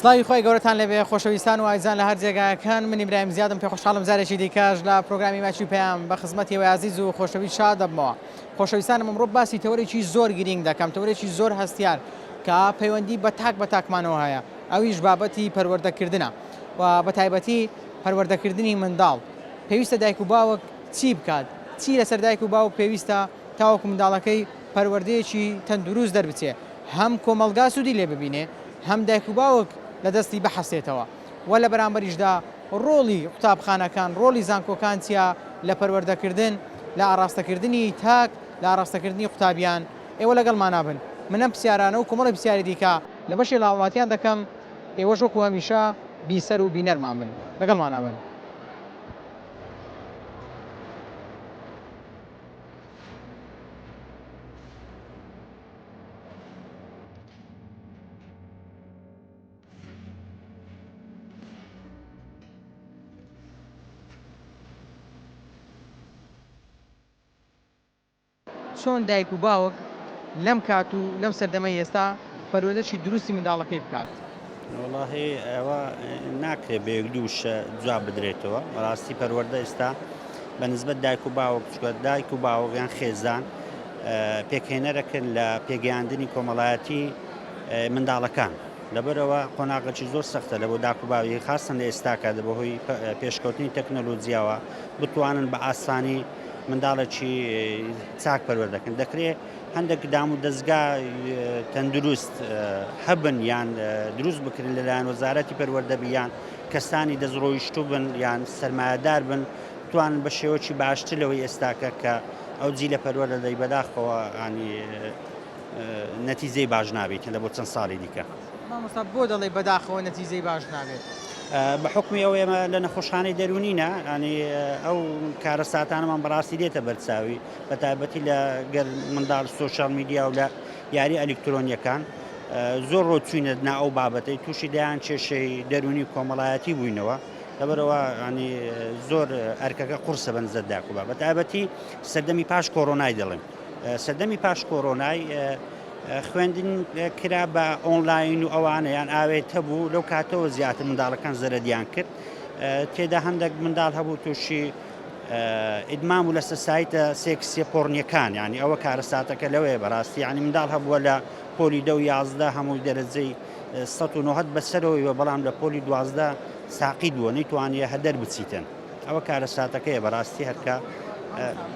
سڵاوی خوای گەورەتان لێبێ خۆشەویستان و ئازیزان لە هەر جێگایەکان من ئیبراهیم زیادم پێ خۆشحاڵم جارێکی دیکەش لە پرۆگرامی ماچی پەیام بە خزمەتی ئێوەی ئازیز و خۆشەویست شاد دەبمەوە خۆشەویستانم ئەمڕۆ باسی تەوەرێکی زۆر گرینگ دەکەم تەوەرێکی زۆر هەستیار کە پەیوەندی بە تاک بە تاکمانەوە هەیە ئەویش بابەتی پەروەردەکردنە و بە تایبەتی پەروەردەکردنی منداڵ پێویستە دایک و باوک چی بکات چی لەسەر دایک و باوک پێویستە تاوەکو منداڵەکەی پەروەردەیەکی تەندروست دەربچێ هەم کۆمەڵگا سوودی لێ ببینێ هەم دایک و باوک لە دەستی بحەسێتەوە وە لە بەرامبەریشدا ڕۆڵی قوتابخانەکان ڕۆڵی زانکۆکان چیە لە پەروەردەکردن لە ئاڕاستەکردنی تاک لە ئاڕاستەکردنی قوتابیان ئێوە لەگەڵمانا بن من ئەم پرسیارانە و کۆمەڵێک پرسیاری دیکە لە بەشێ لە هاوڵاتیان دەکەم ئێوەش وەکو هەمیشە بیسەر و بینەرمان بن لەگەڵمانا بن. چۆن دایک و باوک لەم کات و لەم سەردەمەی ئێستا پەروەردەشی دروستی منداڵەکەی بکات؟ وەڵاهی ئەوە ناکرێت بە یەک دوو وشە جواب بدرێتەوە بەڕاستی پەروەردە ئێستا بە نسبەت دایک و باوک چکە دایک و باوک یان خێزان پێکهێنەرەکن لە پێگەیاندنی کۆمەڵایەتی منداڵەکان لەبەرەوە قۆناغەکی زۆر سەختە لە بۆ داک و باوی خاستن لە ئێستاکە دە بەهۆی پێشکەوتنی تەکنەلۆجیاوە بتوانن بە ئاسانی منداڵێکی چاک پەروەردەکەن دەکرێت هەندێک دام و دەستگا تەندروست هەبن یان دروست بکرن لەلایەن وەزارەتی پەروەردە یان کەسانی دەستڕۆیشتوو بن یان سەرمایەدار بن توان بە شێوەکی باشتر لەوەی ئێستاکە کە ئەو جیلە پەروەردە دەی بەداخەوە ینی نەتیجەی باش نابیت لە بۆ چەند ساڵی دیکە. مامۆستا بۆ دەڵێی بەداخەوە نەتیجەی باش نابێت؟ بە حوکمی ئەوەی ئێمە لە نەخۆشخانەی دەروونینە ینی ئەو کارەساتانەمان بەڕاستی دێتە بەرچاوی بە تایبەتی لە گەر منداڵ سۆشیال میدیا و لە یاری ئەلیکترۆنیەکان زۆر ڕۆچوینە نا ئەو بابەتەی تووشی دەیان کێشەی دەروونی و کۆمەڵایەتی بووینەوە لەبەرەوە ینی زۆر ئەرکەکە قورسە بە نزەت داکوبا بە تایبەتی سەردەمی پاش کۆرۆنای دەڵێم سەردەمی پاش کۆرۆنای خوێندن کرا بە ئۆنلاین و ئەوانە یان ئاوێتە بوو لەو کاتەوە زیاتر منداڵەکان زەرەدیان کرد تێدا هەندێک منداڵ هەبوو تووشی ئیدمان و لەسەر سایتە سێکسیە پۆڕنیەکان یعنی ئەوە کارەساتەکە لەوەیە بەڕاستی یعنی منداڵ هەبووە لە پۆلی دە و 11 هەمووی دەرەجەی 1970 بەسەرەوەی وە بەڵام لە پۆلی 12 ساقیت بووە نەیتوانیە هەدەر بچیتن ئەوە کارەساتەکەیە بەڕاستی هەرکە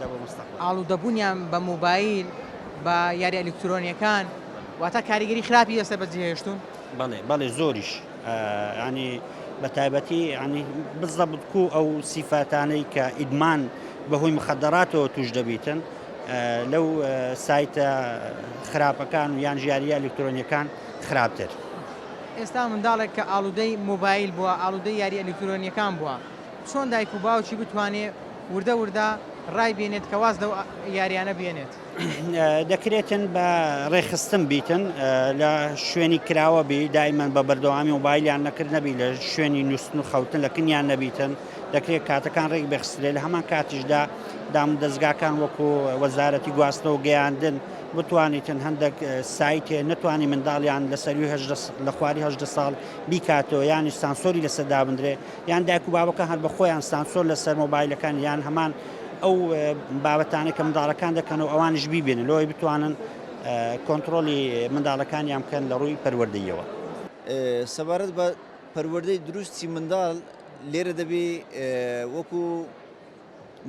لە بۆ مستەقبەل. ئاڵوودەبوونیان بە مۆبایل بە یاری ئەلیکترۆنیەکان واتە کاریگەری خراپی لەسەر بەجێهێشتوون؟ بەڵێ بەڵێ زۆریش ینی بە تایبەتی ینی بزەبت کو ئەو سیفاتانەی کە ئیدمان بەهۆی مخدراتەوە توش دەبیتن لەو سایتە خراپەکان و یان ژیاریە ئەلکترۆنیەکان خراپتر. ئێستا منداڵێک کە ئاڵوودەی مۆبایل بووە ئاڵوودەی یاری ئەلکترۆنیەکان بووە چۆن دایک و باوکی بتوانێ وردە وردە ڕای بێنێت کە واز لەو یاریانە بێنێت؟ دەکرێتن بە ڕێکخستن بیتن لە شوێنی کراوە بی دایمەن بە بەردەوامی مۆبایلیان نەکرد نەبی لە شوێنی نووسن و خەوتن لە کنیان نەبیتن دەکرێت کاتەکان ڕێک بخسترێ لە هەمان کاتیشدا دام دەستگاکان وەکو وەزارەتی گواستنەوە گەیاندن بتوانیتن هەندێک سایتێ نەتوانی منداڵیان لە سەروی لە خواری هەدە ساڵ بیکاتەوە یانی سانسۆری لەسەر دابندرێ یان دایک و بابەکان هەر بە خۆیان سانسۆر لەسەر مۆبایلەکان یان هەمان ئەو بابەتانەی کە منداڵەکان دەکەن و ئەوانیش بیبینن لەوەی بتوانن کۆنتڕۆڵی منداڵەکانیان بکەن لە ڕووی پەروەردەییەوە. سەبارەت بە پەروەردەی دروستی منداڵ لێرە دەبی وەکو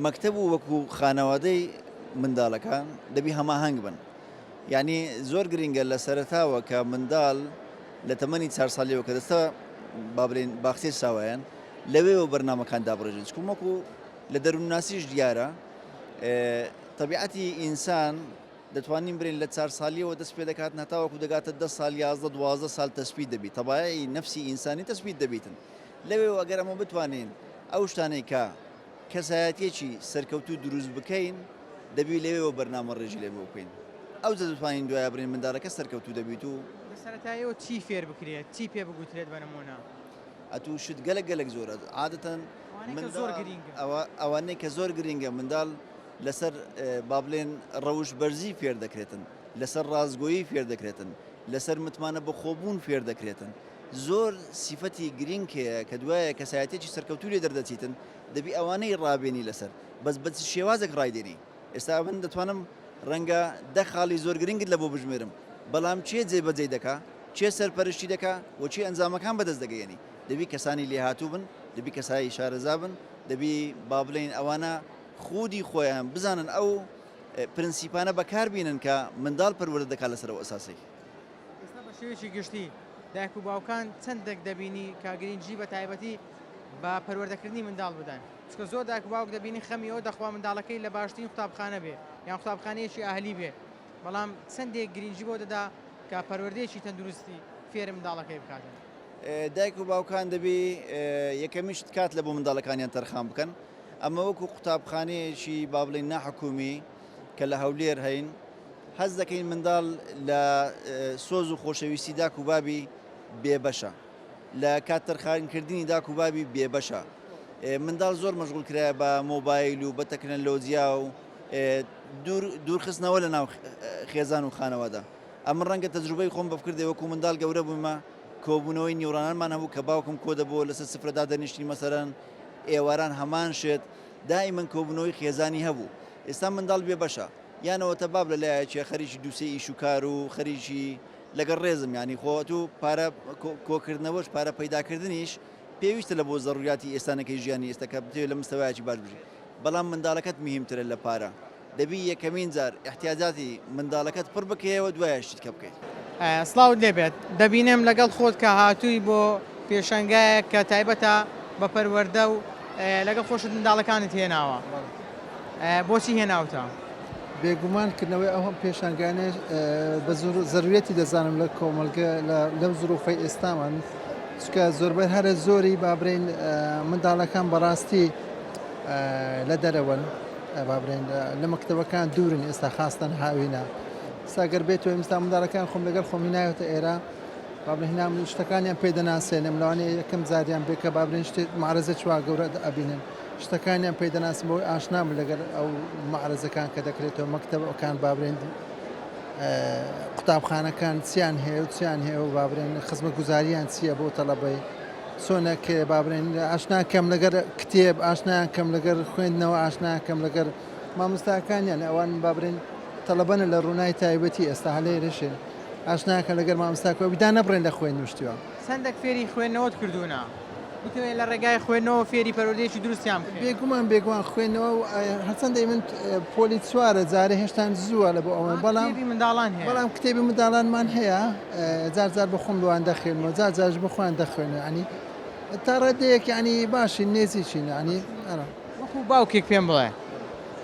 مەکتەب و وەکو خانەوادەی منداڵەکان دەبی هەماهەنگ بن یعنی زۆر گرنگە لە سەرەتاوە کە منداڵ لە تەمەنی چار ساڵیەوە کە دەستە با بڵێین باخچەی ساوایان لەوێوە بەرنامەکان دابڕێژن چکم وەکو لە دەروونناسیش دیارە تەبیعەتی ئینسان دەتوانین برین لە چار ساڵیەوە دەست پێ دەکات هەتاوەکو دەگاتە دە ساڵ یازدە دوازدە ساڵ تەسبیت دەبیت تەبایعی نەفسی ئینسانی تەسبیت دەبیتن لەوێوە ئەگەر ئەمە بتوانین ئەو شتانەی کە کەسایەتیەکی سەرکەوتوو دروست بکەین دەبی لەوێوە بەرنامە ڕێژی لێ بۆ بکەین ئەوجا دەتوانین دوایە برین منداڵەکە سەرکەوتوو دەبیت و لە سەرەتایەوە چی فێر بکرێت چی پێ بگوترێت بە نموونە؟ ئەتوو شت گەلەک گەلەک زۆرە عادەتەن ئەوانەی کە زۆر گرینگە. ئەوانەی کە زۆر گرینگە منداڵ لەسەر با بڵێن ڕەوشت بەرزی فێر دەکرێتن لەسەر ڕاستگۆیی فێر دەکرێتن لەسەر متمانە بەخۆبوون فێر دەکرێتن. زۆر سیفەتی گرینگ هەیە کە دوایە کەسایەتیەکی سەرکەوتوو لێ دەردەچیتن دەبی ئەوانەی ڕابێنی لەسەر بەس بە چ شێوازێک ڕایدێنی ئێستا من دەتوانم ڕەنگە دە خاڵی زۆر گرنگت لە بۆ بژمێرم بەڵام کێ جێبەجێی دەکا کێ سەرپەرشتی دەکا و کێ ئەنجامەکان بەدەست دەگەیەنی دەبی کەسانی لێهاتوو بن دەبی کەسایی شارەزا بن دەبی با بڵێین ئەوانە خودی خۆیان بزانن ئەو پرنسیپانە بەکار بینن کە منداڵ پەروەردە دەکات لەسەر ئەو ئەساسەی. ئێستا بە شێوەیەکی گشتی دایک و باوکان چەندێک دەبینی کە گرینگی بە تایبەتی بە پەروەردەکردنی منداڵ بدەن؟ چونکە زۆر دایک و باوک دەبینی خەمی ئەوە دەخوا منداڵەکەی لە باشترین قوتابخانە بێ یان قوتابخانەیەکی ئەهلی بێ بەڵام چەندێک گرینگی بەوە دەدا کە پەروەردەیەکی تەندروستی فێری منداڵەکەی بکاتن؟ دایک و باوکان دەبی یەکەمین شت کات لە بۆ منداڵەکانیان تەرخان بکەن ئەمە وەکو قوتابخانەیەکی با بڵێین ناحکومی کە لە هەولێر هەین هەست دەکەین منداڵ لە سۆز و خۆشەویستی داک و بابی بێبەشە لە کات تەرخانکردنی داک و بابی بێبەشە منداڵ زۆر مەشغول کرایە بە مۆبایل و بە تەکنەلۆجیا و دوورخستنەوە لە ناو خێزان و خانەوادە ئەمن ڕەنگە تەجروبەی خۆم بفکردێ وەکو منداڵ گەورە بوومە کۆبوونەوەی نیوڕانانمان هەبوو کە باوکم کۆ دەبووە لەسەر سفرە دادەنیشتین مەسەرەن ئێواران هەمان شت دائیمەن کۆبوونەوەی خێزانی هەبوو ئێستا منداڵ بێ بەشە یان ئەوەتە باب لە لایەکێ خەریکی دووسێ ئیش و کار و خەریکی لەگەڵ ڕێزم یانی خۆ ئەتوو پارە کۆکردنەوەش پارە پەیداکردنیش پێویستە لە بۆ زەروریاتی ئێستانەکەی ژیانی ئێستا کە بتەوێت لە مستەوایەکی باش بژی بەڵام منداڵەکەت مهمترە لە پارە دەبی یەکەمین جار ئیحتیاجاتی منداڵەکەت پڕ بکەیەوە دوایە شتی کە بکەیت. سڵاوت لێبێت دەبینم لەگەڵ خۆت کە هاتووی بۆ پێشەنگایەک کە تایبەتە بە پەروەردە و لەگەڵ خۆشت منداڵەکانت هێناوە بۆچی هێناوتە؟ بێگومان کردنەوەی ئەو پێشانگانەش بە زەروریەتی دەزانم لە کۆمەڵگە لەم زروفەی ئێستامان چونکە زۆربەی هەرە زۆری با برێین منداڵەکان بەڕاستی لە دەرەوەن با برێن لە مەکتەبەکان دوورن ئێستا خاستەن هاوینە ئێستا گەر بێت ئێستا منداڵەکان خۆم لەگەڵ خۆم هینایەتە ئێرە با بڵێن هینا من شتەکانیان پێ دەناسێنم لەوانەیە یەکەم جاریان بێ کە با بڵێن شتێک معرەزە چوا گەورە ئەبینن شتەکانیان پێ دەناسم بەوەی ئاشنام لەگەر ئەو معرەزەکان کە دەکرێتەوە مەکتەبەکان با بڵێن قوتابخانەکان چیان هەیە و چیان هەیە و با بڵێن خزمەتگوزاریان چییە بۆ تەڵەبەی چۆنە کێ با بڵێن ئاشنا کەم لەگەر کتێب ئاشنایان کەم لەگەر خوێندنەوە ئاشنا کەم لەگەر مامۆستاکانیان ئەوان با بڵێن تەڵەبەنە لە ڕوونای تایبەتی ئێستا هەلێرەشێن ئاشناکە لەگەر مامۆستاکە بیدا نەبڕێن لە خوێندن و شتیوە. چەندەک فێری خوێندنەوەت کردوونە بتەوێت لە ڕێگای خوێندنەوە فێری پەروەردەیەکی دروستیان بکەیت؟ بێگومان بێگومان خوێندنەوە هەرچەندە من پۆلی چوارە جارێ هێشتان زووە لە بۆ ئەوە بەڵام کتێبی منداڵان هەیە بەڵام کتێبی منداڵانمان هەیە جار جار بە خۆم لەوان دەخوێنمەوە جار جارش بە خۆیان دەخوێنن یانی تا ڕادەیەک یانی باشین نێزیکین یانی ئەرا. وەکو باوکێک پێم بڵێ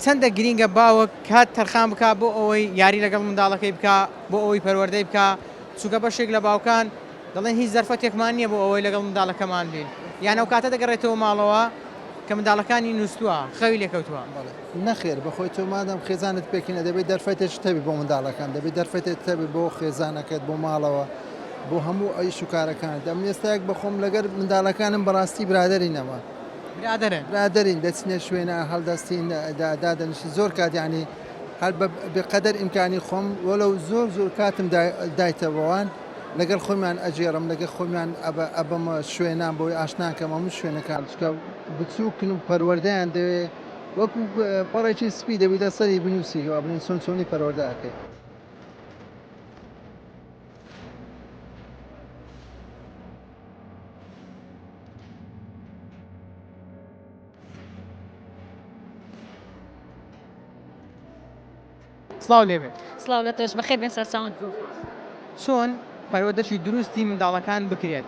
چەندە گرینگە باوک کات تەرخان بکا بۆ ئەوەی یاری لەگەڵ منداڵەکەی بکا بۆ ئەوەی پەروەردەی بکا چونکە بەشێک لە باوکان دەڵێن هیچ دەرفەتێکمان نییە بۆ ئەوەی لەگەڵ منداڵەکەمان بین یان ئەو کاتە دەگەڕێتەوە ماڵەوە کە منداڵەکانی نووستووە خەوی لێکەوتووە. نەخێر بەخۆی تۆ مادام خێزانت پێکهێنا دەبێت دەرفەتێکت هەبێت بۆ منداڵەکان دەبێت دەرفەتێکت هەبێت بۆ خێزانەکەت بۆ ماڵەوە بۆ هەموو ئیش و کارەکانت ئەمن ئێستایەک بەخۆم لەگەر منداڵەکانم بەڕاستی برادەری نەما برادەرن برادەرین دەچینە شوێنە هەڵدەستین دادەنیشین زۆر کات یعنی هەر بەقەدەر ئیمکانی خۆم وەلو زۆر زۆر کاتم دایتە بەوان لەگەڵ خۆمیان ئەگێڕم لەگەڵ خۆمیان ئەبەمە شوێنان بۆی ئاشناکەم هەموو شوێنەکان چونکە بچووکن و پەروەردەیان دەوێ وەکو پەڕێکی سپی دەبی لەسەری بنووسی وا بڵێن چۆن چۆنی پەروەردە ئەکەی. سڵاو لێبێت. سڵاو لە تۆش بەخێر بێن سەرچاوان. چۆن پەروەردەشی دروستی منداڵەکان بکرێت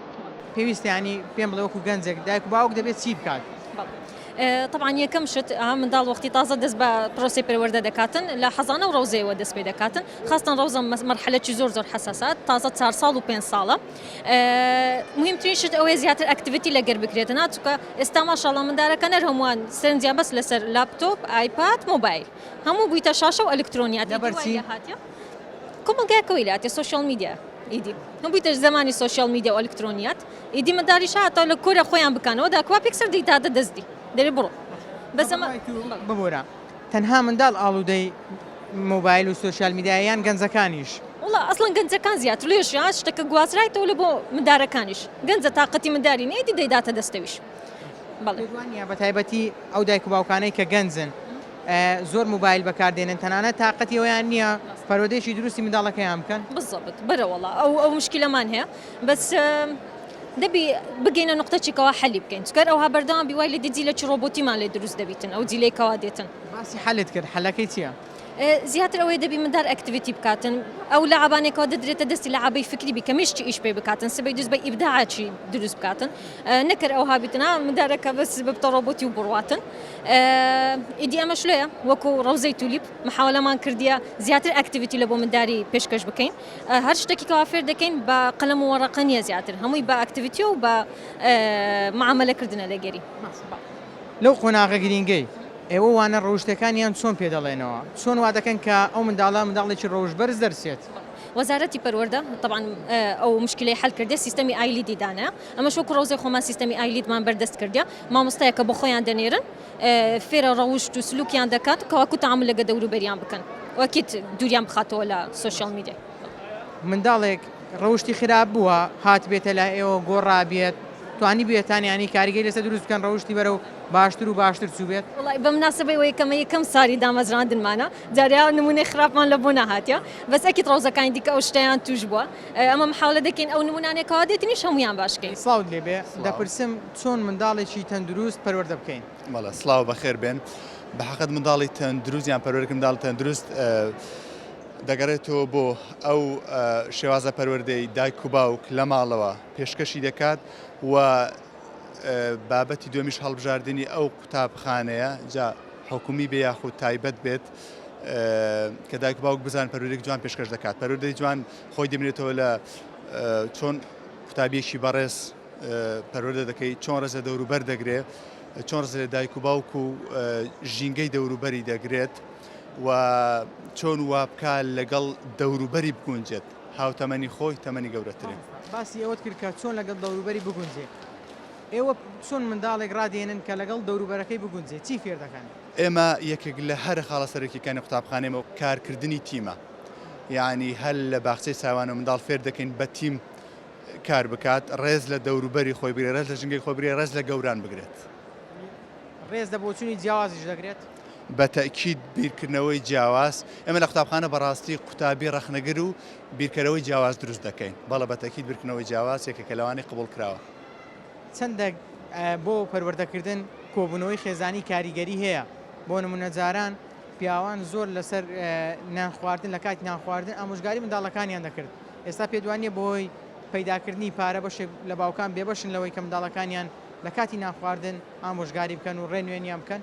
پێویستە یانی پێم بڵێ وەکو گەنجێک دایک و باوک دەبێت چی بکات؟ تەبعەن یەکەم شت منداڵ وەختی تازە دەست بە پرۆسەی پەروەردە دەکاتن لە حەزانە و ڕەوزەیەوە دەست پێ دەکاتن خاستەن ڕەوزە مەرحەلەکی زۆر زۆر حەساسە تازە چار ساڵ و پێنج ساڵە مهمترین شت ئەوەیە زیاتر activity لەگەر بکرێتن ها چونکە ئێستا ماشاءاللە مندارەکە نەر هەمووان سەرنجیان بەس لەسەر لاپتۆپ ئایپاد مۆبایل هەموو بوویتە شاشە و ئەلکترۆنیات لەبەر چی؟ کۆمەڵگاکەوەی لاتێ social media ئیدی هەم بوویتە زمانی social media و ئەلکترۆنیات ئیدی منداریش هاتەوە لە کۆرە خۆیان بکەنەوە داکوا پێکسەر دەیداتە دەستی دەرێ بڕۆ بەس ئەمە ببورە تەنها منداڵ ئاڵوودەی مۆبایل و social media یە یان گەنجەکانیش؟ وڵا ئەسڵەن گەنجەکان زیاتر لێش شتەکە گوازرایتەوە لە بۆ مندارەکانیش گەنجە تاقەتی منداری نیە ئیدی دەیداتە دەستەویش. بەڵێ. پێت وانیە بە تایبەتی ئەو دایک و باوکانەی کە گەنجن زۆر موبایل بەکاردێنن تەنانەت تاقەتی ئەوەیان نییە پەروەردەیەکی دروستی منداڵەکەیان بکەن؟ بالضبط بەرە وەڵا ئەو ئەو مشکلەمان هەیە بەس دەبی بگەینە نقطەچی کەوا حەلی بکەین چکەر ئەوها بەردەوام بی وای لێ دێ جیلەکی ڕۆبۆتیمان لێ دروست دەبیتن ئەو جیلەی کەوا دێتن. باسی حەلت کرد حەلەکەی چییە؟ زیاتر ئەوەیە دەبی مندار activity بکاتن ئەو لەعبانێکەوە دەدرێتە دەستی لەعبەی فکری بی کە مێشکی ئیش پێ بکاتن سبەی دوز بە ئیبداعاکی دروست بکاتن نەکەر ئەوها بیتن ها مندارەکە بەس ببتە ڕۆبۆتی و بڕواتن ئیدی ئەمەش لێیە وەکو ڕەوزەی تولیپ محاولەمان کردیە زیاتر activity لە بۆ منداری پێشکەش بکەین هەر شتێکی کەوا فێر دەکەین بە قەلەم و وەڕەقە نییە زیاتر هەمووی بە activity و بە معاملەکردنە لەگەری. لەو قۆناغە گرینگەی ئێوە وانە ڕەوشتەکانیان چۆن پێ دەڵێنەوە؟ چۆن وا دەکەن کە ئەو منداڵە منداڵێکی ڕەوشت بەرز دەرچێت؟ وەزارەتی پەروەردە تەبعەن ئەو مشکلەی حەل کردیە سیستەمی ئایلیدی دانایە ئەمەش وەکو ڕەوزەی خۆمان سیستەمی ئایلیدمان بەردەست کردیە مامۆستایەکە بۆ خۆیان دەنێرن فێرە ڕەوشت و سلوکیان دەکات کەواکو تەعامول لەگە دەوروبەریان بکەن وەکیت دووریان بخاتەوە لە social media. منداڵێک ڕەوشتی خراپ بووە هاتبێتە لای ئێوە گۆڕابێت توانیبێتان یانی کاریگەری لەسەر دروست بکەن ڕەوشتی بەرەو باشتر و باشتر چووبێت؟ وەڵای بە مناسەبەی ئەوەی کە ئەمە یەکەم ساری دامەزراندنمانە جارێ نمونەی خراپمان لە بۆ نەهاتیە بەس ئەکید ڕەوزەکانی دیکە ئەو شتەیان توش بووە ئەمە محاولە دەکەین ئەو نمونانەی کەوا دێتنیش هەموویان باش کەین. سڵاوت لێبێ دەپرسم چۆن منداڵێکی تەندروست پەروەردە بکەین؟ بەڵێ سڵاو بەخێر بێن. بە حەقت منداڵی تەندروست یان پەروەردەکردنی منداڵی تەندروست دەگەڕێتەوە بۆ ئەو شێوازە پەروەردەی دایک و باوک لە ماڵەوە پێشکەشی دەکات و بابەتی دومیش هەڵبژاردنی ئەو قوتابخانەیە جا حکومی بێ یاخود تایبەت بێت کە دایک باوک بزان پەروەردەیەکی جوان پێشکەش دەکات پەروەردەی جوان خۆی دەبینێتەوە لە چۆن قوتابیەکی بەڕێز پەروەردە دەکەی چۆن ڕێز لە دەوروبەر دەگرێ چۆن ڕێز لە دایک و باوک و ژینگەی دەوروبەری دەگرێت و چۆن وابکا لەگەڵ دەوروبەری بگونجێت هاوتەمەنی خۆی تەمەنی گەورەترین. باسی ئەوەت کرد کە چۆن لەگەڵ دەوروبەری بگونجێ ئێوە چۆن منداڵێک ڕادێنن کە لەگەڵ دەوروبەرەکەی بگونجێ چی فێر دەکەن؟ ئێمە یەکێک لە هەرە خاڵە سەرەکیەکانی قوتابخانەیمە کارکردنی تیمە یانی هەر لە باخچەی ساوانەوە منداڵ فێر دەکەین بە تیم کار بکات ڕێز لە دەوروبەری خۆی بگرێت ڕێز لە ژینگەی خۆی بگرێت ڕێز لە گەوران بگرێت. ڕێز لە بۆچوونی جیاوازیش دەگرێت؟ بە تەئکید بیرکردنەوەی جیاواز، ئێمە لە قوتابخانە بەڕاستی قوتابی ڕەخنەگر و بیرکەرەوەی جیاواز دروست دەکەین، بەڵێ بە تەئکید بیرکردنەوەی جیاواز یەکێکە لەوانەی قبوڵکراوە. چەندە بۆ پەروەردەکردن کۆبوونەوەی خێزانی کاریگەری هەیە؟ بۆ نموونە جاران پیاوان زۆر لەسەر نان خواردن لە کاتی نان خواردن ئامۆژگاری منداڵەکانیان دەکرد، ئێستا پێت وانییە بەهۆی پەیداکردنی پارە بەشێک لە باوکان بێبەشن لەوەی کە منداڵەکانیان لە کاتی نان خواردن ئامۆژگاری بکەن و ڕێنوێنیان بکەن؟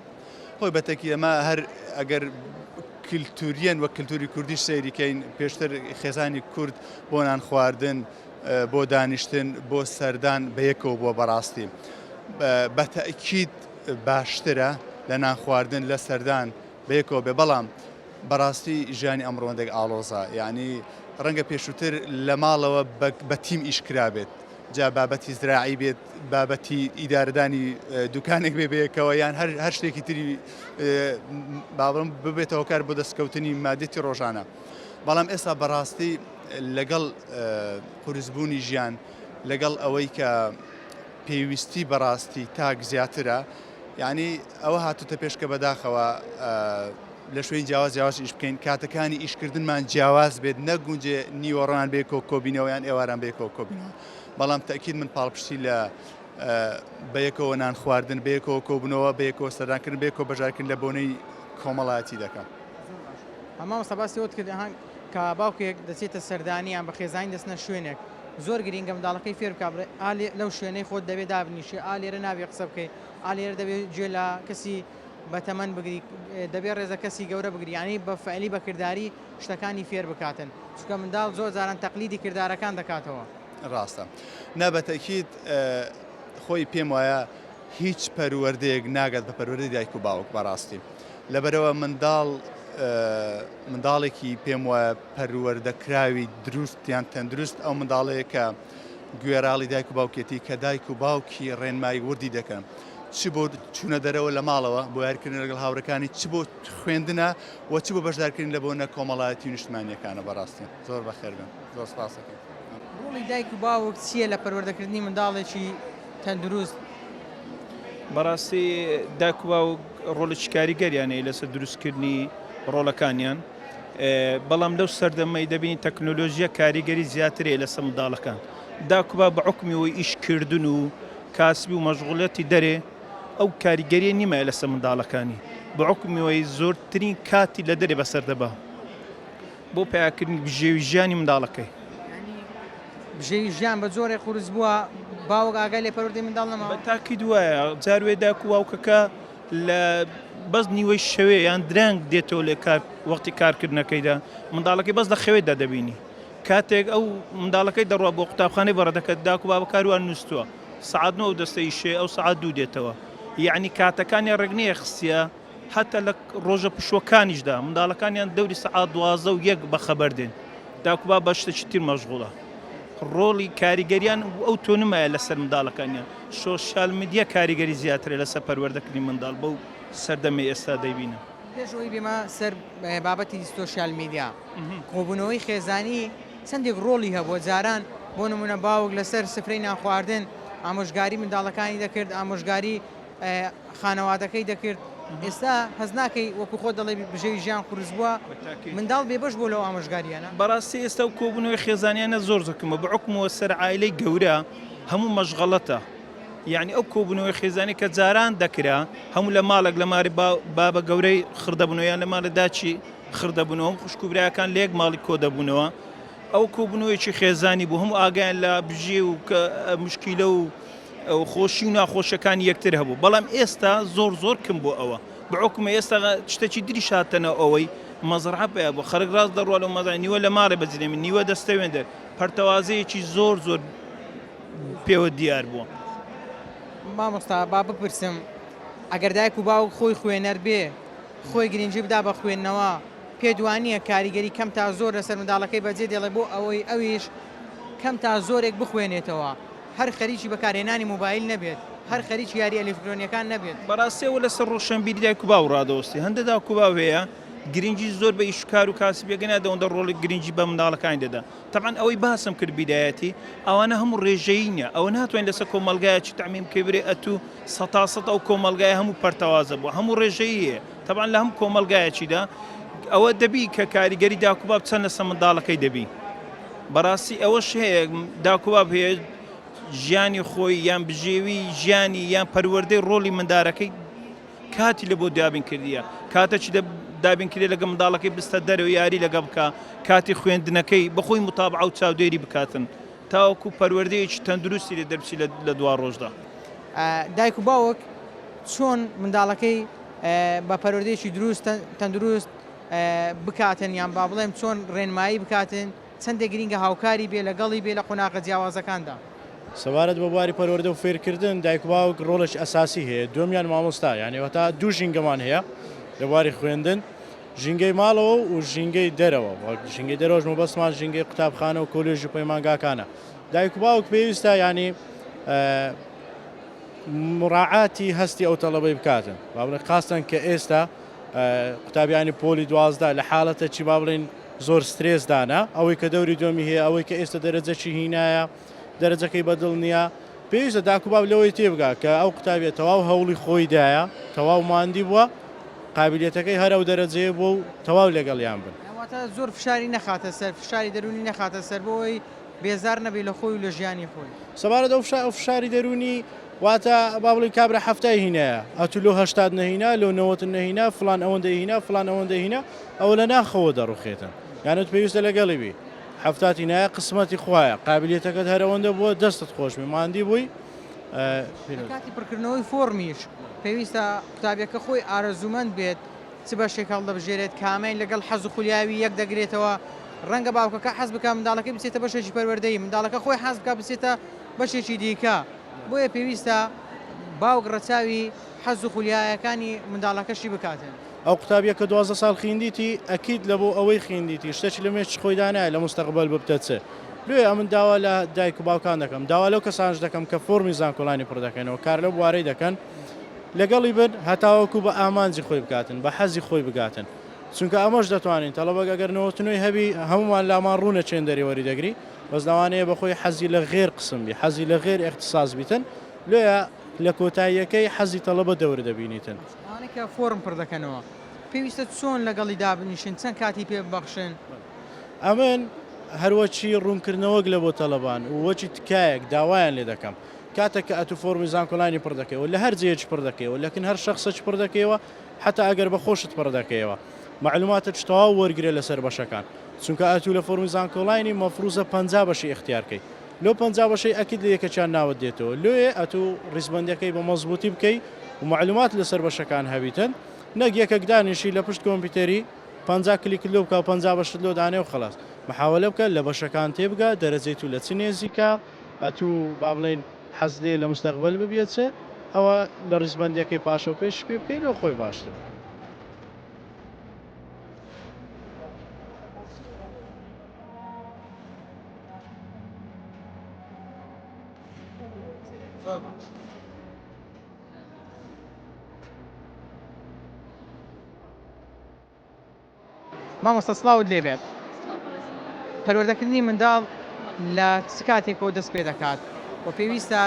خۆی بەتەکی ئەمە هەر ئەگەر کللتوریەن وە کللتوری کوردیش سەیری کەین پێشتر خێزانی کورد بۆ نان خواردن بۆ دانیشتن بۆ سەردان بەیەکەوە بووە بەڕاستی بە تەئکید باشترە لە نان خواردن لە سەردان بەیەکەوە بێ بەڵام بەڕاستی ژیانی ئەمڕۆ هەندێک ئاڵۆزە یعنی ڕەنگە پێشووتر لە ماڵەوە بە تیم ئیش کرابێت جا بابەتی زراعی بێت بابەتی ئیدارەدانی دوکانێک بێ بەیەکەوە یان هەر هەر شتێکی تری باڵم ببێتەوە کار بۆ دەستکەوتنی مادێتی ڕۆژانە بەڵام ئێستا بەڕاستی لەگەڵ قورسبوونی ژیان لەگەڵ ئەوەی کە پێویستی بەڕاستی تاک زیاترە یعنی ئەوە هاتوتە پێش کە بەداخەوە لە شوێن جیاواز جیاواز ئیش بکەین کاتەکانی ئیشکردنمان جیاواز بێت نەگونجێ نیوەڕان بێ کۆ کۆبینەوە یان ئێواران بێ کۆ کۆبینەوە بەڵام تەکید من پاڵپشتی لە بەیەکەوە نان خواردن بەیەکەوە کۆبوونەوە بەیەکەوە سەردانکردن بەیەکەوە بەشدارکردن لە بۆنەی کۆمەڵایەتی دەکەم. مامۆستا باسی ئەوەت کرد کە باوکێک دەچێتە سەردانی یان بە خێزانی دەچنە شوێنێک زۆر گرینگە منداڵەکەی فێر بکا بڵێ ئا لەو شوێنەی خۆت دەبێ دابنیشی ئا لێرە نابێ قسە بکەی ئا لێرە دەبێ گوێ لە کەسی بەتەمەن بگری دەبێ ڕێز لە کەسی گەورە بگری یانی بە فعلی بە کرداری شتەکانی فێر بکاتن چونکە منداڵ زۆر جاران تەقلیدی کردارەکان دەکاتەوە. ڕاستە نا بە تەئکید خۆی پێم وایە هیچ پەروەردەیەک ناگات بە پەروەردەی دایک و باوک بەڕاستی لەبەرەوە منداڵ منداڵێکی پێم وایە پەروەردەکراوی دروست یان تەندروست ئەو منداڵەیە کە گوێراڵی دایک و باوکێتی کە دایک و باوکی ڕێنمایی وردی دەکەن. چ بۆ چوونە دەرەوە لە ماڵەوە بۆ یاریکردن لەگەڵ هاوڕێکانی چ بۆ خوێندنە و چ بۆ بەشدارکردن لە بۆنە کۆمەڵایەتی و نیشتمانییەکانە بەڕاستی زۆر بەخێر بێن زۆر سپاسەکەم. ڕۆڵی دایک و باوک چییە لە پەروەردەکردنی منداڵێکی تەندروست؟ بەڕاستی دایک و باوک ڕۆڵێکی کاریگەریان هەیە لەسەر دروستکردنی ڕۆڵەکانیان بەڵام لەو سەردەمەی دەبینی تەکنۆلۆژیە کاریگەری زیاتر هەیە لەسەر منداڵەکان داک و باب بە حوکمی ئەوەی ئیشکردن و کاسبی و مەشغوڵیەتی دەرێ ئەو کاریگەریە نیمایە لەسەر منداڵەکانی بە حوکمی ئەوەی زۆرترین کاتی لە دەرێ بەسەر دەبا بۆ پەیاکردنی بژێوی ژیانی منداڵەکەی. بژێوی ژیان بە جۆرێک قورس بووە باوک ئاگای لە پەروەردەی منداڵ نەماوە؟ بە تاکید وایە جار وێ داک و باوکەکە لە بەس نیوەی شەوێ یان درەنگ دێتەوە لە کار وەختی کارکردنەکەیدا منداڵەکەی بەس لە خەوێدا دەبینی کاتێک ئەو منداڵەکەی دەڕوا بۆ قوتابخانەی بەڕە دەکات داک و بابە کاروان نووسووە سەعات نۆ ئەو دەستە ئیشێ ئەو سەعات دوو دێتەوە یعنی کاتەکانیان ڕێک نەیەخستیە هەتا لە ڕۆژە پشووەکانیشدا منداڵەکانیان دەوری سەعات 12 و یەک بەخەبەر دێن داک و باب بە شتێکی تر مەشغوڵە ڕۆڵی کاریگەریان ئەو تۆنمایە لەسەر منداڵەکانیان سۆشیال میدیا کاریگەری زیاترە لەسەر پەروەردەکردنی منداڵ بەو سەردەمەی ئێستا دەیبینم. پێش ئەوەی بێمە سەر بابەتی سۆشیال میدیا، کۆبوونەوەی خێزانی چەندێک ڕۆڵی هەبووە، جاران بۆ نموونە باوک لەسەر سفرەی نانخواردن ئامۆژگاری منداڵەکانی دەکرد، ئامۆژگاری خانەوادەکەی دەکرد، ئێستا هەست ناکەی وەکو خۆت دەڵێی بژێوی ژیان قورس بووە، منداڵ بێبەش بووە لەو ئامۆژگارییانە؟ بەڕاستی ئێستا ئەو کۆبوونەوەی خێزانیانە زۆر زۆر کەمە، بە حوکمەوە سەر عایلەی گەورە هەموو مەشغەڵەتە، یەعنی ئەو کۆبوونەوەی خێزانی کە جاران دەکرا هەموو لە ماڵێک لە ماری بابە گەورەی خڕ دەبوونەوە یان لە ماڵی داچی خڕ دەبوونەوە هەموو خوشک و براکان لە یەک ماڵی کۆ دەبوونەوە ئەو کۆبوونەوەیەکی خێزانی بوو هەموو ئاگایان لە بژێ و مشکیلە و خۆشی و ناخۆشیەکانی یەکتر هەبوو بەڵام ئێستا زۆر زۆر کم بۆ ئەوە بەحوکمە ئێستا شتێکی دریش هاتەنەوە ئەوەی مەزرعە پیا بوو خەرک ڕاست دەڕوا لەو مەزرعە نیوە لە ماڵێ بەجێ نیوە دەستەوێن دەر پەرتەوازەیەکی زۆر زۆر پێوە دیار بووە. مامۆستا با بپرسم ئەگەر دایک و باوک خۆی خوێنەر بێ خۆی گرنگی بدا بە خوێندنەوە پێت وانییە کاریگەری کەم تا زۆر لەسەر منداڵەکەی بەجێ دێڵێ بۆ ئەوەی ئەویش کەم تا زۆرێک بخوێنێتەوە هەر خەریکی بەکارهێنانی مۆبایل نەبێت هەر خەریکی یاری ئەلیکترۆنیەکان نەبێت. بەڕاستی ئەوە لەسەر ڕۆشنبیری دایک و باو ڕادەوەستێ هەندە داک و باو هەیە گرنگی زۆر بە ئیش و کار و کاسبیەکە نادا ئەوەندە ڕۆڵی گرنگی بە منداڵەکانی دەدا تەبعەن ئەوەی باسم کرد بیدایەتی ئەوانە هەموو ڕێژەیی نیە ئەوە ناتوانین لەسەر کۆمەڵگایەکی تەعمیم بکەی برێ ئەتوو سەتا سەد ئەو کۆمەڵگایە هەموو پەرتەوازە بووە هەموو ڕێژەیی هەیە تەبعەن لە هەموو کۆمەڵگایەکیدا ئەوە دەبی کە کاریگەری داک و باب چەند لەسەر منداڵەکەی دەبی بەڕاستی ئەوەش هەیە داک و باب هەیە ژیانی خۆی یان بژێوی ژیانی یان پەروەردەی ڕۆڵی مندارەکەی کاتی لە بۆ دابین کردیە کاتەکی دە دابین کرێ لەگە منداڵەکەی بستە دەرەوە یاری لەگە بکە کاتی خوێندنەکەی بەخۆی متابعە و چاودێری بکاتن تاوەکو پەروەردەیەکی تەندروستی لێ دەربچی لە دوا ڕۆژدا. دایک و باوک چۆن منداڵەکەی بە پەروەردەیەکی دروست تەندروست بکاتن یان با بڵێم چۆن ڕێنمایی بکاتن چەندێک گرینگە هاوکاری بێ لەگەڵی بێ لە قۆناغە جیاوازەکاندا؟ سەبارەت بە بواری پەروەردە و فێرکردن دایک و باوک ڕۆڵێکی ئەساسی هەیە دووەمیان مامۆستا یانی وەتا دوو ژینگەمان هەیە لە بواری خوێندن ژینگەی ماڵەوە و ژینگەی دەرەوە وەک ژینگەی دەرەوەش مەبەستمان ژینگەی قوتابخانە و کۆلێژ و پەیمانگاکانە دایک و باوک پێویستە ینی مراعاتی هەستی ئەو تەڵەبەی بکاتن با بڵێن خاستەن کە ئێستا قوتابیانی پۆلی 12 لە حاڵەتە چی با بڵێن زۆر سترێس دانا ئەوەی کە دەوری دووەمی هەیە ئەوەی کە ئێستا دەرەجەکی هینایە دەرەجەکەی بەدڵ نییە پێویستە داک و باب لەوەی تێبگا کە ئەو قوتابیە تەواو هەوڵی خۆی دایە تەواو ماندی بووە قابلیەتەکەی هەر ئەو دەرەجەیە بووە و تەواو لەگەڵیان بن. واتە زۆر فشاری نەخاتە سەر، فشاری دەروونی نەخاتە سەر بۆ ئەوەی بێزار نەبێ لە خۆی و لە ژیانی خۆی. سەبارەت ئەو فشاری دەروونی واتە با بڵێین کابرا حەفتای هینایە ئەتوو لۆ هەشتات نەهینا لۆ نەوەتت نەهینا فڵان ئەوەندەی هینا فڵان ئەوەندەی هینا ئەوە لە ناخەوە دەڕوخێتن یان ئەتوو پێویستە لەگەڵی بی حەفتات هینایە قسمەتی خوایە قابلیەتەکەت هەر ئەوەندە بووە دەستت خۆش بێ ماندی بووی لە کاتی پڕکردنەوەی فۆڕمیش پێویستە قوتابیەکە خۆی ئارەزوومەند بێت چ بەشێک هەڵدەبژێرێت، کامەی لەگەڵ حەز و خولیاوی یەک دەگرێتەوە، ڕەنگە باوکەکە حەز بکات منداڵەکەی بچێتە بەشێکی پەروەردەیی، منداڵەکە خۆی حەز بکات بچێتە بەشێکی دیکە، بۆیە پێویستە باوک ڕەچاوی حەز و خولیایەکانی منداڵەکەشی بکاتن. ئەو قوتابیە کە 12 ساڵ خیندیتی ئەکید لە بۆ ئەوەی خیندیتی شتەکی لە مێشکی خۆی دانایە لە موستەقبەل ببتە چ لۆیە ئەمن داوا لە دایک و باوکان دەکەم داوا لەو کەسانەش دەکەم کە فۆرمی زانکۆلانی پڕ دەکەنەوە کار لەو بوارەی دەکەن. لەگەڵی بن هەتاوەکو بە ئامانجی خۆی بگاتن بە حەزی خۆی بگاتن چونکە ئەمەش دەتوانین تەڵەبەک ئەگەر نەوەتنۆی هەبی هەمومان لامان ڕوونە چێندەری وەری دەگری بەس لەوانەیە بەخۆی حەزی لە غێر قسم بی حەزی لە غێر اختصاص بیتن لۆیە لە کۆتاییەکەی حەزی تەڵەبە دەور دەبینیتن. ئەوانەی کە فۆرم پڕ دەکەنەوە پێویستە چۆن لەگەڵی دابنیشن چەند کاتی پێ ببەخشن؟ ئەمن هەروەکی ڕوونکردنەوەک لە بۆ تەڵەبان و وەکی تکایەک داوایان لێ دەکەم کاتێک کە ئەتوو فۆرمی زانکۆلاینی پڕ دەکەیەوە لە هەر جێیەکی پڕ دەکەیەوە لەکن هەر شەخسەکی پڕ دەکەیەوە حەتا ئەگەر بە خۆشت پڕ دەکەیەوە مەعلوماتەکی تەواو وەرگرە لەسەر بەشەکان چونکە ئەتوو لە فۆرمی زانکۆلاینی مەفروزە 50 بەشی ئیختیار کەی لۆ 50 بەشەی ئەکید لە یەکەکیان ناوت دێتەوە لۆیێ ئەتوو ڕیزبەندیەکەی بە مەزبوتی بکەی و مەعلومات لەسەر بەشەکان هەبیتن نەک یەکەک دانیشی لە پشت کۆمپیوتەری 50 کلیکت لۆ بکا و 50 بەشت لۆ دانێ و خەلاس محاوەلە بکە لە بەشەکان تێبگە دەرەجەی تو لە چ نێزیکە ئەتوو با بڵێین حەز لێیە لە مستەقبەل ببیە چ ئەوە لە ڕیزبەندیەکەی پاشەو پێشی پێ بکەی لۆ خۆی باشترە. مامۆستا سڵاوت لێ بێت پەروەردەکردنی منداڵ لە چ کاتێکەوە دەست پێ دەکات و پێویستە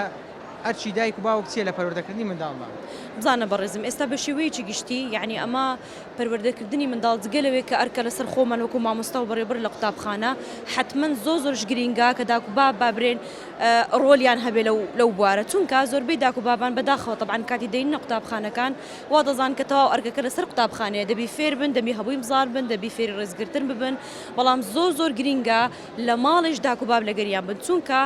ئەرکی دایک و باوک چییە لە پەروەردەکردنی منداڵدا؟ بزانە بەڕێزم ئێستا بە شێوەیەکی گشتی یعنی ئەمە پەروەردەکردنی منداڵ جگە لەوەی کە ئەرکە لەسەر خۆمان وەکو مامۆستا و بەڕێوەبەر لە قوتابخانە حەتمەن زۆر زۆرش گرینگە کە داک و باب بابرێن ڕۆلیان هەبێ لەو لەو بوارە چونکە زۆربەی داک و بابان بەداخەوە تەبعەن کاتی دەیننە قوتابخانەکان وا دەزانن کە تەواو ئەرکەکە لەسەر قوتابخانەیە دەبی فێر بن دەبی هەبووی مزار بن دەبی فێری ڕێزگرتن ببن بەڵام زۆر زۆر گرینگە لە ماڵیش داک و باب لەگەریان بن چونکە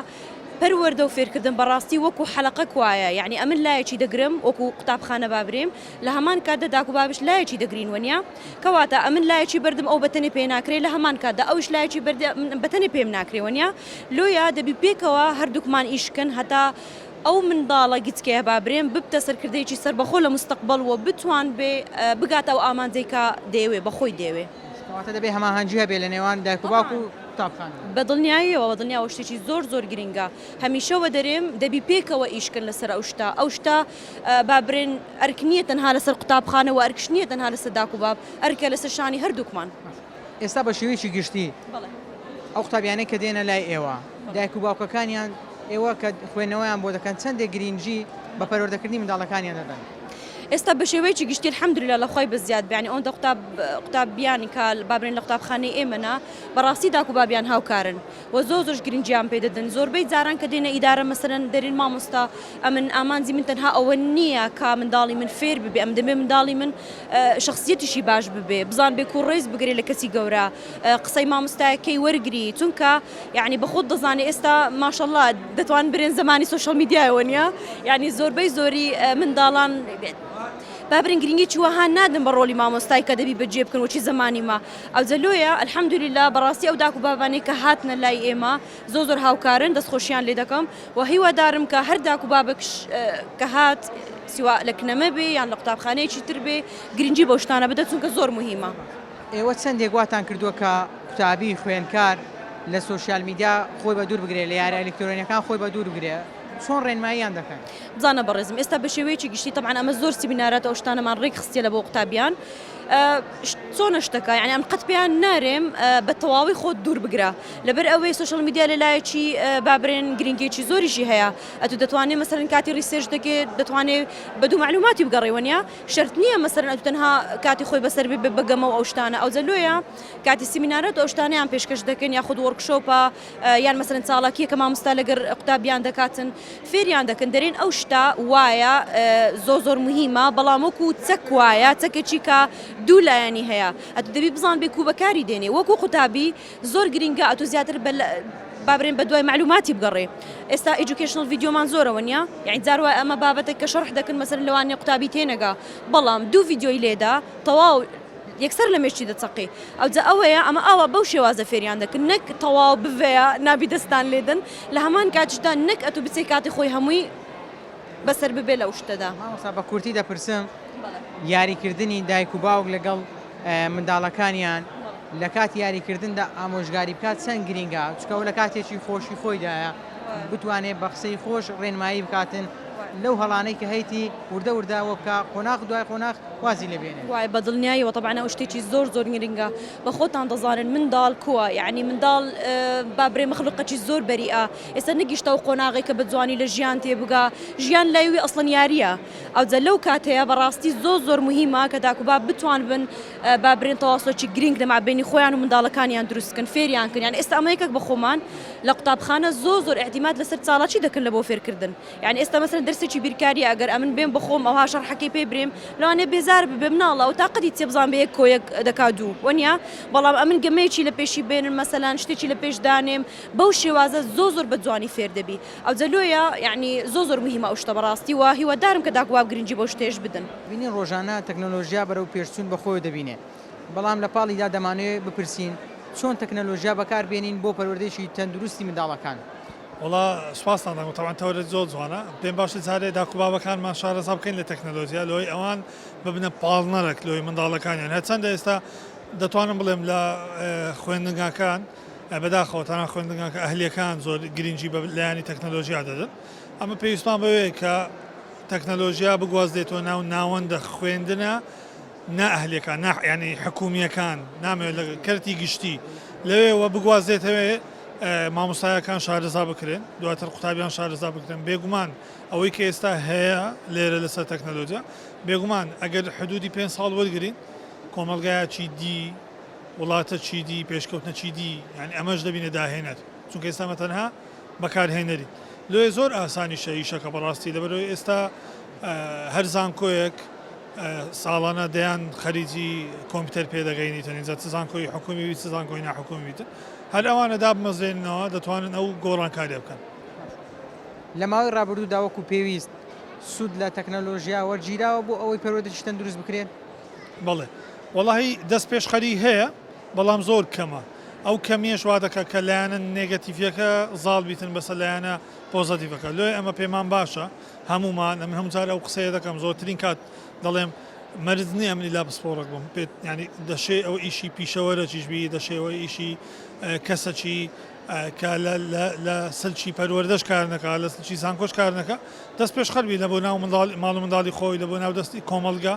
پەروەردە و فێرکردن بەڕاستی وەکو حەلەقەک وایە یعنی ئەمن لایەکی دەگرم وەکو قوتابخانە بابرێم لە هەمان کاتدا داک و بابش لایەکی دەگرین وەنیە کەواتە ئەمن لایەکی بەردم ئەو بەتەنێ پێ ناکرێ لە هەمان کاتدا ئەوش لایەکی بەردێ من بەتەنێ پێم ناکرێ وەنیە لۆیە دەبی پێکەوە هەردووکمان ئیشکەن هەتا ئەو منداڵە گچکەیە با برێم ببتە سەرکردەیەکی سەربەخۆ لە مستەقبەڵ و بتوان بێ بگاتە ئەو ئامانجەی کە دەیەوێ بە خۆی دەیەوێ. کەواتە دەبێ هەماهەنگی هەبێ لە نێوان دایک و باوک و قوتابخانە. بە دڵنیاییەوە، بە دڵنیاوە شتێکی زۆر زۆر گرینگە. هەمیشە وە دەرێم دەبی پێکەوە ئیش کەن لەسەر ئەو شتە. ئەو شتە با برێن ئەرک نییە تەنها لەسەر قوتابخانە و ئەرکش نییە تەنها لەسەر داک و باب، ئەرکە لەسەر شانی هەردووکمان. ئێستا بە شێوەیەکی گشتی ئەو قوتابیانەی کە دێنە لای ئێوە دایک و باوکەکانیان ئێوە کە خوێندنەوەیان بۆ دەکەن چەندێک گرینگی بە پەروەردەکردنی منداڵەکانیان دەدەن؟ ئێستا بە شێوەیەکی گشتی الحمدللە لە خوای بەزیاد بێ یانی ئەوەندە قوتاب قوتابیانی کە با بڵێین لە قوتابخانەی ئێمەنا بەڕاستی داک و بابیان هاوکارن و زۆر زۆرش گرنگیان پێ دەدەن زۆربەی جاران کە دێنە ئیدارە مەسەلەن دەرێن مامۆستا ئەمن ئامانجی من تەنها ئەوە نییە کە منداڵی من فێر ببێ ئەم دەمێ منداڵی من شخصیەتیشی باش ببێ بزان بێ کو ڕێز بگرێ لە کەسی گەورە قسەی مامۆستایەکەی وەرگری چونکە یعنی بە خۆت دەزانێ ئێستا ماشەڵڵا دەتوان برێن زمانی سۆشیال میدیایەوە نییە یعنی زۆربەی زۆری منداڵان با برێن گرنگی چوەها نادەن بە ڕۆلی مامۆستای کە دەبی بەجێ بکەن وەچی زمانی ما ئەوجە لۆیە الحمدللە بەڕاستی ئەو داک و بابانەی کە هاتنە لای ئێمە زۆر زۆر هاوکارن دەستخۆشیان لێ دەکەم و هیوادارم کە هەر داک و بابەکش کە هات سوا لە کنەمە بێ یان لە قوتابخانەیەکی تر بێ گرنگی بەو شتانە بدە چونکە زۆر مهمە. ئێوە چەندێک واتان کردووە کە قوتابی خوێندکار لە سۆشیال میدیا خۆی بە دوور بگرێ لە یارە ئەلیکترۆنیەکان خۆی بە دوور بگرێ چۆن ڕێنماییان دەکەن؟ بزانە بەڕێزم ئێستا بە شێوەیەکی گشتی تەبعەن ئەمە زۆر سیمینارات و ئەو شتانەمان ڕێک خستیە لە بۆ قوتابیان چۆنە شتەکە یعنی ئەم قەت پێیان نارێم بە تەواوی خۆت دوور بگرە لەبەر ئەوەی سۆشیال میدیا لە لایەکی بابرێن گرنگێکی زۆریشی هەیە ئەتو دەتوانێت مەسەرن کاتی research دەکێت دەتوانێت بە دوو معلوماتی بگەڕێوە نیە شەرت نییە مەسەرن ئەتو تەنها کاتی خۆی بەسەر بێ بەگەمە و ئەو شتانە ئەو لۆیە کاتی سیمینارات ئەو شتانیان پێشکەش دەکەن یاخود workshop ە یان مەسەلەن چاڵاکیە کە مامۆستا لەگەر قوتابیان دەکاتن فێریان دەکەن دەرێن ئەو شتە وایە زۆر زۆر مهمە بەڵام وەکو چەک وایە چەکێکی کە دوو لایەنی هەیە ئەتو دەبی بزان بێ کو بەکاری دێنێ وەکو قوتابی زۆر گرینگە ئەتو زیاتر بە بابرێن بە دوای معلوماتی بگەڕێ ئێستا educational ڤیدیۆمان زۆرەوە نیە یعنی جار وایە ئەمە بابەتێک کە شەرح دەکەن مەسەلەن لەوانەیە قوتابی تێنەگا بەڵام دوو ڤیدیۆی لێدا تەواو یەکسەر لە مێشکی دەچەقی ئەوجا ئەوەیە ئەمە ئاوا بەو شێوازە فێریان دەکرد نەک تەواو بڤەیە نابی دەستان لێدەن لە هەمان کاتیشدا نەک ئەتو بچێ کاتی خۆی هەمووی بەسەر ببێ لەو شتەدا. مامۆستا بە کورتی دەپرسم یاریکردنی دایک و باوک لەگەڵ منداڵەکانیان لە کاتی یاریکردندا ئامۆژگاری بکات چەند گرینگە چونکە ئەو لە کاتێکی خۆشی خۆیدایە بتوانێت بە قسەی خۆش ڕێنمایی بکاتن. لەو هەڵانەی کە هەیتی وردە وردە ئەوە بکا قۆناغ دوای قۆناغ وازی لێ بێنێ. وایە بە دڵنیایەوە تەبعەن ئەو شتێکی زۆر زۆر گرنگە بە خۆتان دەزانن منداڵ کووە یەعنی منداڵ با برێ مەخلوقەکی زۆر بەریئە ئێستا نەگیشتە ئەو قۆناغەی کە بە جوانی لە ژیان تێبگا ژیان لای وی ئەسڵەن یاریە ئەوجا لەو کاتەیە بەڕاستی زۆر زۆر مهمە کە داک و باب بتوانبن با برێن تەواسڵێکی گرنگ لە مابینی خۆیان و منداڵەکانیان دروست بکەن فێریان کەن یان ئێستا ئەمە یەکێک بە خۆمان لە قوتابخانە زۆر زۆر ئیعتیماد لەسەر چالاکی دەکەن لە بۆ فێرکردن یانی ئێستا مەسەلەن دەرسێکی بیرکاریە ئەگەر ئەمن بێم بەخۆم ئەوها شەرحەکەی پێ برێم لەوانەیە بێزار ببێ مناڵە ئەو تاقەتی چیە بزان بە یەک کۆ یەک دەکا دوو وەنیە بەڵام ئەمن گەمەیەکی لە پێشی بێنم مەسەلەن شتێکی لە پێش دانێم بەو شێوازە زۆر زۆر بە جوانی فێر دەبی ئەوجا لۆیە یانی زۆر زۆر مهمە ئەو شتە بەڕاستی وە هیوادارم کە داک و باب گرنگی بەو شتەیەش بدەن. بینین ڕۆژانە تەکنەلۆژیا بەرەو پێشچوون بەخۆیەوە دەبینێ، بەڵام لە پاڵیدا دەمانەوێ بپرسین چۆن تەکنەلۆژیا بەکار بێنین بۆ پەروەردەیەکی تەندروستی منداڵەکان؟ وەڵا سوپاستان دەکەم تەبعەن تەوەرت زۆر جوانە پێم باشە جارێ داک و بابەکانمان شارەزا بکەین لە تەکنەلۆجیا لۆی ئەوان ببنە پاڵنەرەک لۆی منداڵەکانیان هەرچەندە ئێستا دەتوانم بڵێم لە خوێندنگاکان بەداخەوە تەنها خوێندنگاکە ئەهلیەکان زۆر گرنگی بە لایەنی تەکنەلۆژیا دەدەن ئەمە پێویستمان بەوەیە کە تەکنەلۆژیا بگوازرێتەوە ناو ناوەندە خوێندنە نا ئەهلیەکان نا یانی حکومیەکان نامەوێت لە کەرتی گشتی لەوێوە بگوازێتەوێ مامۆستایەکان شارەزا بکرێن دواتر قوتابیان شارەزا بکرێن بێگومان ئەوەی کە ئێستا هەیە لێرە لەسەر تەکنەلۆجیا بێگومان ئەگەر حدودی پێ ساڵ وەرگین کۆمەلگایەکی دی وڵاتە چی دی پێشکەوتنە چی دی یعنی ئەمەش دەبینە داهێنەر چونکە ئێستا مە تەنها بەکارهێنەری لۆیە زۆر ئاسانیشە ئیشەکە بەڕاستی لەبەرەوەی ئێستا هەر زانکۆیەک ساڵانە دەیان خەریجی کۆمپیوتەر پێدەگەینیتن ئینجا چ زانکۆی حکومی بیت چ زانکۆی ناحکومی بیتن هەر ئەوانە دابمەزرێننەوە دەتوانن ئەو گۆڕانکاریە بکەن. لە ماوەی ڕابردوودا وەکو پێویست سوود لە تەکنەلۆژیا وەرگیراوە بۆ ئەوەی پەروەردەی تەندروست بکرێت؟ بەڵێ وەڵاهی دەستپێشخەری هەیە بەڵام زۆر کەمە ئەو کەمیەش وا دەکات کە لایەنە نێگەتیڤیەکە زاڵ بیتن بەسەر لایەنە پۆزەتیڤەکە لۆیە ئەمە پێمان باشە هەموومان ئەمن هەموو جار ئەو قسەیە دەکەم زۆرترین کات دەڵێم مەرج نییە ئەمنی لا پسپۆڕێک بم پێت ینی دەشێ ئەو ئیشی پیشەوەرەکیش بی دەشێ ئەوە ئیشی کەسەکی کە لە سلکی پەروەردەش کار نەکا لە سلکی زانکۆش کار نەکا دەست پێش خەربی لە بۆ ناو منداڵ ماڵ و منداڵی خۆی لە بۆ ناو دەستی کۆمەڵگا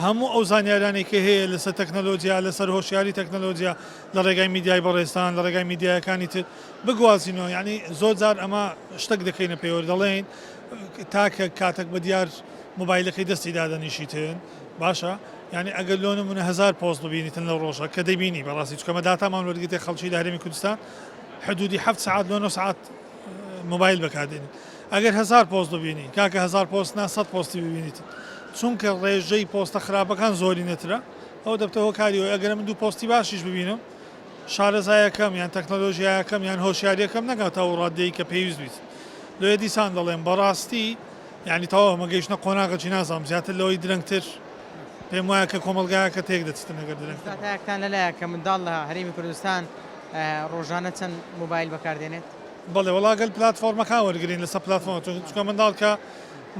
هەموو ئەو زانیارانەی کە هەیە لەسەر تەکنەلۆجیا لەسەر هۆشیاری تەکنەلۆجیا لە ڕێگای میدیای بەڕێزتان لە ڕێگای میدیایەکانی تر بگوازینەوە یعنی زۆر جار ئەمە شتەک دەکەینە پێوەر دەڵێین تاکە کاتەک بە دیار مۆبایلەکەی دەستی دادەنیشیتن باشە یعنی ئەگەر لۆ نمونە هزار پۆست ببینیتن لەو ڕۆژە کە دەبینی بەڕاستی چکەمە داتامان وەرگتێ خەڵکی لە هەرێمی کوردستان حدودی هەفت سەعات لۆ نۆ سەعات مۆبایل بەکاردێنین ئەگەر هزار پۆست ببینی کاکە هزار پۆست نا سەد پۆستی ببینیت چونکە ڕێژەی پۆستە خراپەکان زۆری نەترە ئەو دەبتە هۆکاری ئەوەی ئەگەر من دوو پۆستی باشیش ببینم شارەزایەکەم یان تەکنەلۆژیایەکەم یان هۆشیاریەکەم نەگاتە ئەو ڕادەی کە پێویست بیت لۆیە دیسان دەڵێم بەڕاستی یعنی تەواو ئەمە گەیشتە قۆناغێکی نازانم زیاتر لەوەی درەنگتر پێم وایە کە کۆمەڵگایەکە تێک دەچتن ئەگەر درەنگتر داتایەکتان لەلایە کە منداڵ لە هەرێمی کوردستان ڕۆژانە چەند مۆبایل بەکاردێنێت؟ بەڵێ وەڵا گەل پلاتفۆرمەکان وەرگرین لەسەر پلاتفۆرم چونکە منداڵ کە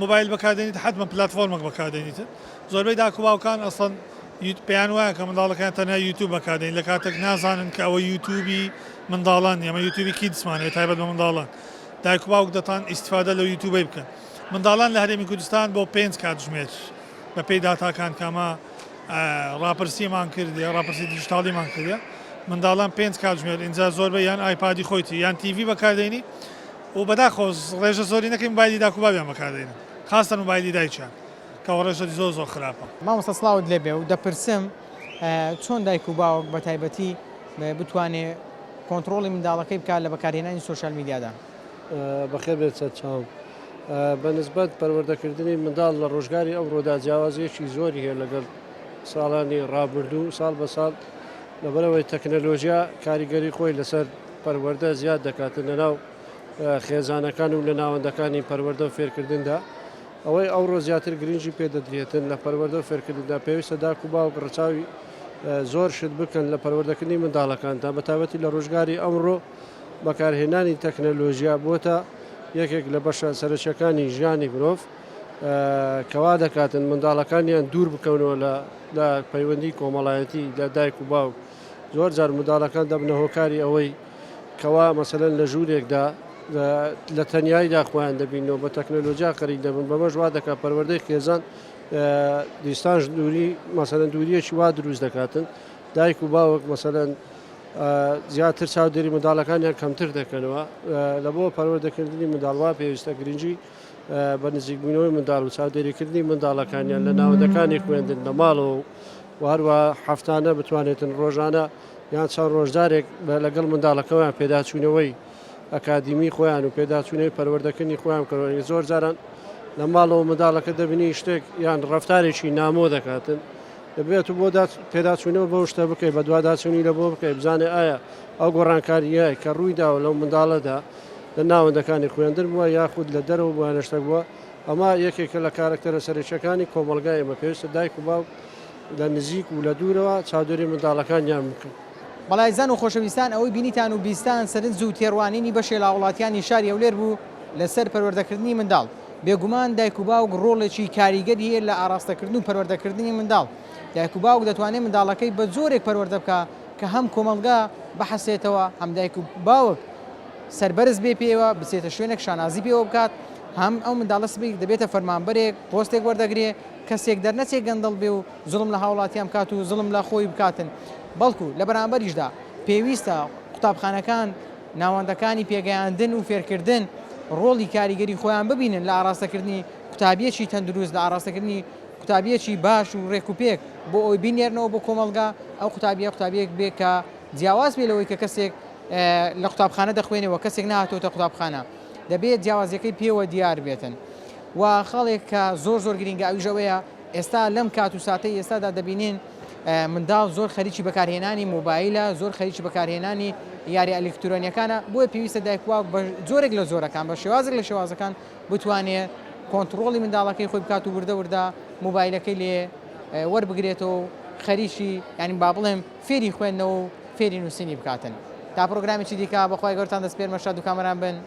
مۆبایل بەکاردێنیت حەتمەن پلاتفۆرمەک بەکاردێنیت زۆربەی داک و باوکان ئەسڵەن پێیان وایە کە منداڵەکان تەنها یوتیوب بەکاردێن لە کاتێک نازانن کە ئەوە یوتیوبی منداڵان نیە ئەمە یوتیوبی kids مان هەیە تایبەت بە منداڵان دایک و باوک دەتان ئیستفادە لەو یوتیوبەی بکەن منداڵان لە هەرێمی کوردستان بۆ پێنج کاتژمێر بەپێی داتاکان کامە ڕاپرسیمان کردیە ڕاپرسی دیجیتاڵیمان کردیە منداڵان پێنج کاتژمێر ئینجا زۆربە یان ئایپادی خۆیتی یان تیڤی بەکاردێنی و بەداخەوە ڕێژە زۆرینەکەی موبایلی داک و باویان بەکاردێنن خاستە موبایلی دایکیان کە ڕێژەی زۆر زۆر خراپە. مامۆستا سڵاوت لێبێ و دەپرسم چۆن دایک و باوک بە تایبەتی بتوانێ کۆنتڕۆڵی منداڵەکەی بکات لە بەکارهێنانی سۆشیال میدیادا؟ بەخێر بێت سەرچاوم. بە نسبەت پەروەردەکردنی منداڵ لە ڕۆژگاری ئەمڕۆدا جیاوازییەکی زۆری هەیە لەگەڵ ساڵانی ڕابردوو، ساڵ بە ساڵ لەبەرئەوەی تەکنەلۆژیا کاریگەری خۆی لەسەر پەروەردە زیاد دەکاتن لەناو خێزانەکان و لە ناوەندەکانی پەروەردە و فێرکردندا. ئەوەی ئەوڕۆ زیاتر گرنگی پێ دەدرێتن لە پەروەردە و فێرکردندا پێویستە داک و باوک ڕەچاوی زۆر شت بکەن لە پەروەردەکردنی منداڵەکاندا بە تایبەتی لە ڕۆژگاری ئەمڕۆ بەکارهێنانی تەکنەلۆژیا بۆتە یەکێک لە بەشە سەرەکیەکانی ژیانی مرۆڤ کەوا دەکاتن منداڵەکانیان دوور بکەونەوە لە لە پەیوەندی کۆمەڵایەتی لە دایک و باوک زۆر جار منداڵەکان دەبنە هۆکاری ئەوەی کەوا مەسەلەن لە ژوورێکدا. لە تەنیاییدا خۆیان دەبینەوە بە تەکنەلۆجیا خەریک دەبن بەمەش وا دەکات پەروەردەی خێزان distance دووری مەسەلەن دووریەکی وا دروست دەکاتن دایک و باوک مەسەلەن زیاتر چاودێری منداڵەکانیان کەمتر دەکەنەوە لە بۆ پەروەردەکردنی منداڵ وا پێویستە گرنگی بە نزیکبوونەوەی منداڵ و چاودێریکردنی منداڵەکانیان لە ناوەندەکانی خوێندن لە ماڵەوە و هەروە هەفتانە بتوانێتن ڕۆژانە یان چەند ڕۆژدارێک لەگەڵ منداڵەکەیان پێداچوونەوەی ئەکادیمی خۆیان و پێداچوونەوەی پەروەردەکردنی خۆیان بکەن زۆر جاران لە ماڵەوە منداڵەکە دەبینی شتێک یان ڕەفتارێکی نامۆ دەکاتن دەبێت و بۆ پێداچوونەوە بەو شتە بکەیت بە دوواداچوونی لە بۆ بکەیت بزانێ ئایا ئەو گۆڕانکاریە کە ڕووی داوە لەو منداڵەدا لە ناوەندەکانی خوێندن بووە یاخود لە دەرەوە بووە شتێک بووە ئەمە یەکێکە لە کارەکتەرە سەرەکیەکانی کۆمەڵگای ئێمە پێویستە دایک و باوک لە نزیک و لە دوورەوە چاودێری منداڵەکانیان بکەن. بەڵێ ئازیزان و خۆشەویستان ئەوەی بینیتان و بیستان سەرنج و تێڕوانینی بەشێ لە هاوڵاتیانی شاری هەولێر بوو لەسەر پەروەردەکردنی منداڵ، بێگومان دایک و باوک ڕۆڵێکی کاریگەری هەیە لە ئاڕاستەکردن و پەروەردەکردنی منداڵ، دایک و باوک دەتوانێت منداڵەکەی بە جۆرێک پەروەردە بکا کە هەم کۆمەڵگا بحەسێتەوە هەم دایک و باوک سەربەرز بێ پێوە بچێتە شوێنێک شانازی پێوە بکات، هەم ئەو منداڵە سبەی دەبێتە فەرمانبەرێک پۆستێک وەردەگرێ کەسێک دەرنەچێ گەندەڵ بێ و زوڵم لە هاوڵاتیان بکات و زوڵم لە خۆی بکاتن بەڵکو لە بەرامبەریشدا پێویستە قوتابخانەکان ناوەندەکانی پێگەیاندن و فێرکردن ڕۆڵی کاریگەری خۆیان ببینن لە ئاراستەکردنی قوتابیەکی تەندروست لە ئاراستەکردنی قوتابیەکی باش و ڕێک و پێک بۆ ئەوەی بینێرنەوە بۆ کۆمەڵگا ئەو قوتابیە قوتابیەک بێ کە جیاواز بێ لەوەی کە کەسێک لە قوتابخانە دەخوێنێ و کەسێک نەهاتۆتە قوتابخانە دەبێت جیاوازیەکەی پێوە دیار بێتن و خاڵێک کە زۆر زۆر گرینگە ئەویش ئەوەیە ئێستا لەم کات و ساتەی ئێستادا دەبینین منداڵ زۆر خەریکی بەکارهێنانی مۆبایلە زۆر خەریکی بەکارهێنانی یاری ئەلکترۆنیەکانە بۆیە پێویستە دایک و باوک بە جۆرێک لە جۆرەکان بە شێوازێک لە شێوازەکان بتوانێت کۆنتڕۆڵی منداڵەکەی خۆی بکات و وردە وردە مۆبایلەکەی لێ وەربگرێتەوە و خەریکی یانی با بڵێم فێری خوێندنەوە و فێری نووسینی بکاتن تا پرۆگرامێکی دیکە بەخوای گەورتان دەسپێرمە شاد و کامەران بن.